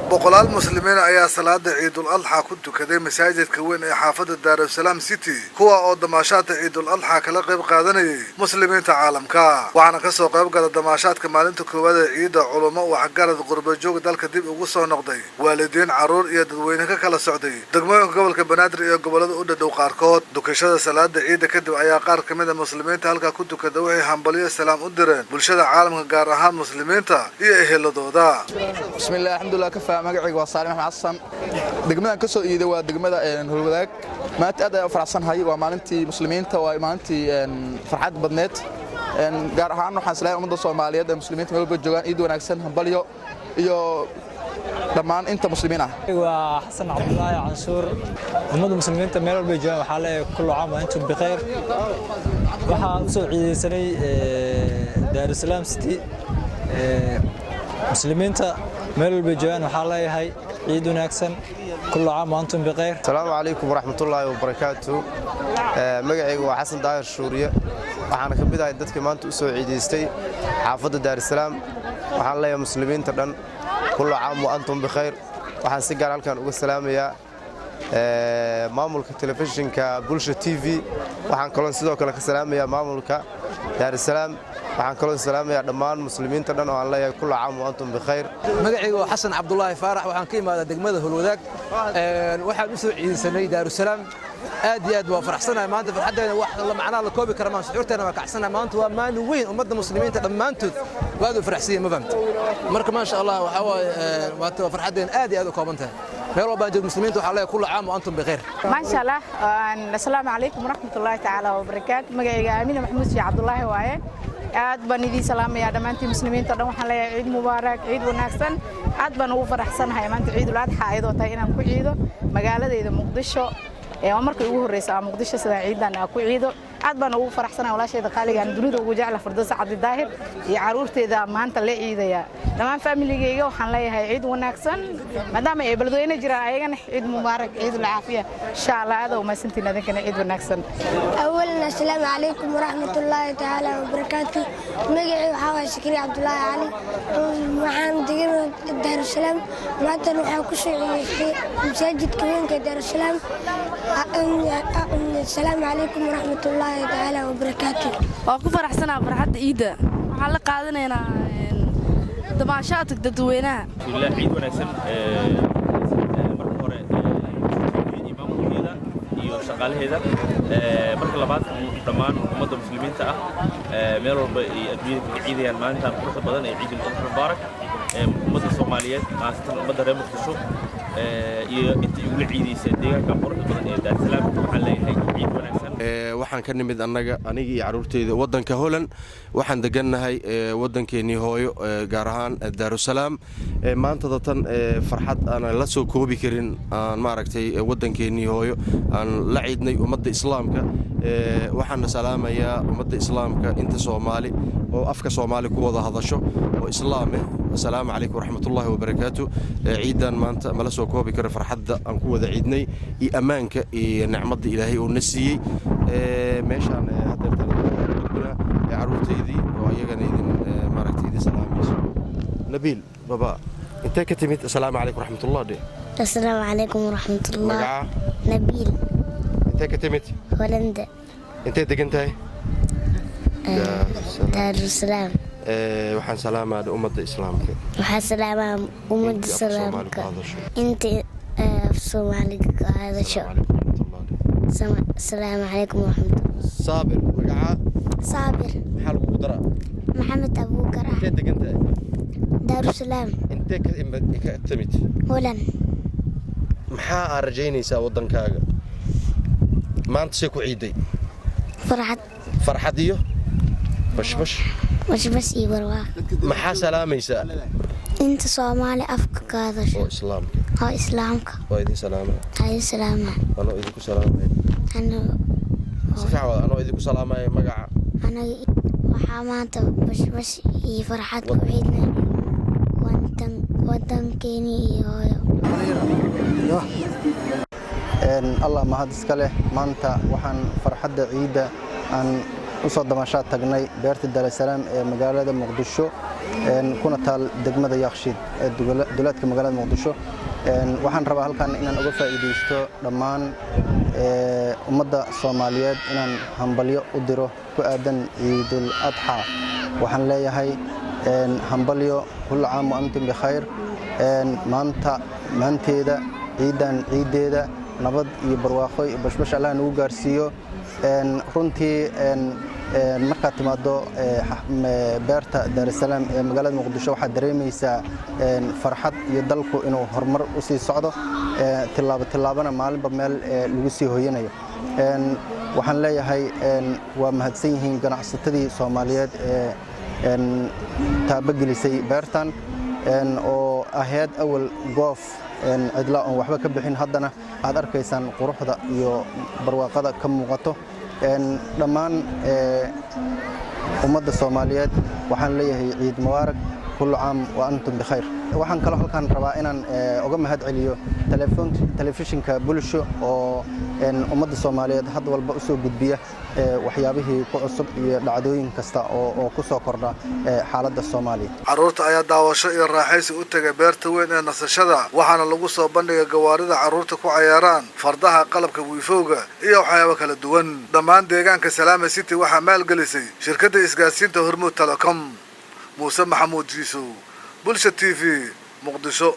Boqolaal Muslimiin ayaa salaada Ciidul Adxa ku tukaday masaajidka weyn ee xaafadda Daarusalaam City, kuwa oo damaashaadka Ciidul Adxa kala qayb qaadanayay muslimiinta caalamka. Waxaana kasoo qayb gala damaashaadka maalinta koowaad ee ciidda culummo, waxgarad, qurbajoog dalka dib ugu soo noqday, waalidiin, carruur iyo dadweyne ka kala socday degmooyinka gobolka Banaadir iyo gobollada u dhadhow qaarkood. Dukashada salaada ciidda kadib ayaa qaar ka mid a muslimiinta halkaa ku tukada waxay hambalyo salaam u direen bulshada caalamka, gaar ahaan muslimiinta iyo eheladooda. Bismillaah, alxamdulilah, kafaa. Magacayga waa Saalim Axmed Xasan. Degmadan ka soo iiday waa degmada Holwadaag. Maanta aad ayaan u faraxsanahay. Waa maalintii muslimiinta, waa maalintii farxad badneed. Gaar ahaan waxaan islahay ummadda Soomaaliyeed ee muslimiinta meel walba joogaan, ciid wanaagsan, hambalyo iyo dhammaan inta muslimiin ah. Waa Xasan Cabdulaahi Canshuur. Ummadda muslimiinta meel walbay joogaan waxaa leeyahay كل عام وأنتم بخير. Waxaa u soo ciidaysanay Daarusalaam City. Muslimiinta meel walbay joogaan waxaa leeyahay ciid wanaagsan, كل عام وأنتم بخير. Asalaamu calaykum waraxmatullaahi wabarakaatu. Magacaygu waa Xasan Daahir Shuuriye, waxaana ka mid ahay dadkii maanta u soo ciidaystay xaafadda Daarusalaam. Waxaan leeyahay muslimiinta dhan كل عام وأنتم بخير. Waxaan si gaar halkan uga salaamayaa maamulka telefishinka Bulsha TV. Waxaan kaloo sidoo kale ka salaamayaa maamulka Daarusalaam. Waxaan kaloo salaamayaa dhammaan muslimiinta dhan oo aan leeyahay كل عام وأنتم بخير. Magacayga waa Xasan Cabdulaahi Faarax. Waxaan ka imaadaa degmada Holwadaag. Waxaan u soo ciidaysanay Daarusalaam. Aad iyo aad waa faraxsanahay maanta. Farxaddeena wax la macnaa la koobi kara maan. Shucuurteena waa kacsanahay. Maanta waa maalin weyn. Ummadda muslimiinta dhammaantood waa aad u faraxsan, ma fahamta? Marka maasha Allah, waxaa waaye maanta waa farxaddeena aad iyo aad u kooban tahay. Meel walbaan joog muslimiinta waxaa leeyahay كل عام وأنتم بخير. Maasha Allah. Asalaamu calaykum waraxmatullaahi tacaala wabarakaatu. Magacayga Aamina Maxamuud Sheekh Cabdulaahi waaye. Aad baan idiin salaamayaa dhammaantiin muslimiinta dhan. Waxaan leeyahay ciid mubaarak, ciid wanaagsan. Aad baan ugu faraxsanahay maanta Ciidul Adxa ayadoo tahay inaan ku ciido magaaladayda Muqdisho. Waa markii ugu horreysa aan Muqdisho sidaan ciidan aan ku ciido. Aad baan ugu faraxsanahay walaashayda qaaligaan dunida ugu jecla, Firdawsa Cabdi Daahir, iyo caruurteeda maanta la ciidaya. Dhammaan familigayga waxaan leeyahay ciid wanaagsan. Maadaama ay beledweyne jiraan, ayagana ciid mubaarak, ciidul caafiya, insha Allah. Aad u mahadsantiin adinkana, ciid wanaagsan. أولا، السلام عليكم ورحمة الله تعالى وبركاته. Magacii waxaa waay Shakri Cabdulaahi Cali. Waxaan degan Daarusalaam. Maantan waxaa ku soo ciideystay masaajidka weynka Daarusalaam. Asalaamu calaykum waraxmat ullaahi tacaala wabarakaatu. Waa ku faraxsanaa farxadda ciidda. Waxaan la qaadanaynaa damaashaadka dadweynaha. Bismillah, ciid wanaagsan. Marka hore maamulkeeda iyo shaqaalaheeda, marka labaad dhammaan ummadda muslimiinta ah meel walba ay adduunyada kaga ciidayaan maalintan quruxda badan ee Ciidul Adxa mubaarak. Ummadda Soomaaliyeed, khaasatan ummadda reer Muqdisho iyo inta igula ciidaysa deegaanka quruxda badan ee Daarusalaam, waxaan leeyahay ciid wanaagsan. Waxaan ka nimid annaga, aniga iyo carruurteyda, waddanka Holland. Waxaan degannahay waddankeennii hooyo, gaar ahaan Daarusalaam. Maantada tan farxad aanan la soo koobi karin aan maaragtay waddankeennii hooyo aan la ciidnay ummadda islaamka. Waxaana salaamayaa ummadda islaamka, inta Soomaali oo afka Soomaali ku wada hadasho oo islaame. Asalaamu calaykum waraxmatullaahi wabarakaatu. Ciidan maanta mala soo koobi karo farxadda aan ku wada ciidnay iyo ammaanka iyo nicmadda Ilaahay uu na siiyey. Meeshaan haddeertana carruurtaydii oo ayagana idin maaragtay idin salaamayso. Nabiil, baba, intee ka timid? Asalaamu calaykum waraxmatullah dhe. Asalaamu calaykum waraxmatullah. Magacaa? Nabiil. Intee ka timid? Holanda. Intee degan tahay? Daarusalaam. Waxaan salaamaa ummadda islaamka. Waxaa salaamaa ummadda Intii afka Soomaali ku islaamka. hadasho. Inta af Soomaaliga ku hadasho. Asalaamu calaykum waraxmatullah. Saabir, magacaa? Saabir. Maxaa lagugu daraa? Maxamed Abuukar ah. Intee degan tahay? Daarusalaam. Intee ka timid? Holand. Maxaa aad rajaynaysaa waddankaaga? Maanta see ku ciiday? Farxad. Farxad iyo bashbash. Bashbash iyo barwaaqo. Maxaa salaamaysaa? Inta Soomaali afka ka hadasho. Oo islaamka. Oo islaamka. Waa idin salaamaya. Ayu salaama. Anoo idinku salaamaya. Ano. Si fiican waa anoo idinku salaamaya magaca. Anaga waxaa maanta bashbash iyo farxad ku ciidnay wadankeeni iyo hooyo. Allah mahad iska leh. Maanta waxaan farxadda ciidda aan u soo damashaad tagnay beerta Daarusalaam ee magaalada Muqdisho. kuna taal degmada Yaaqshiid ee duleedka magaalada Muqdisho. Waxaan rabaa halkan inaan uga faa'iidaysto dhammaan ummadda Soomaaliyeed inaan hambalyo u diro ku aadan Ciidul Adxa. Waxaan leeyahay hambalyo, كل عام وأنتم بخير. Maanta maanteeda, ciidan ciiddeeda nabad iyo barwaaqo iyo bashbash Allah nagu gaarsiiyo. Runtii markaad timaado beerta Daarusalaam ee magaalada Muqdisho, waxaad dareemaysaa farxad iyo dalku inuu horumar u sii socdo, tillaabo tillaabana maalinba meel lagu sii hoyanayo. Waxaan leeyahay waa mahadsan yihiin ganacsatadii Soomaaliyeed ee taabagelisay beertan oo ahayd awal goof cidla oon waxba ka bixin, haddana aad arkaysaan quruxda iyo barwaaqada ka muuqato. Dhammaan ummadda Soomaaliyeed waxaan leeyahay ciid mubaarak, كل عام وأنتم بخير. Waxaan kaloo halkan rabaa inaan uga mahad celiyo telefishinka Bulsho oo ummadda Soomaaliyeed had walba u soo gudbiya waxyaabihii ku cusub iyo dhacdooyin kasta oo ku soo kordha xaaladda Soomaaliya. Carruurta ayaa daawasho iyo raaxaysi u tegay beerta weyn ee nasashada, waxaana lagu soo bandhigay gawaarida carruurta ku cayaaraan, fardaha, qalabka wiifowga iyo waxyaabo kala duwan. Dhammaan deegaanka Salaama City waxaa maalgelisay shirkadda isgaarsiinta Hormuud Telecom. Muuse Maxamuud Jiisow, Bulsha TV, Muqdisho.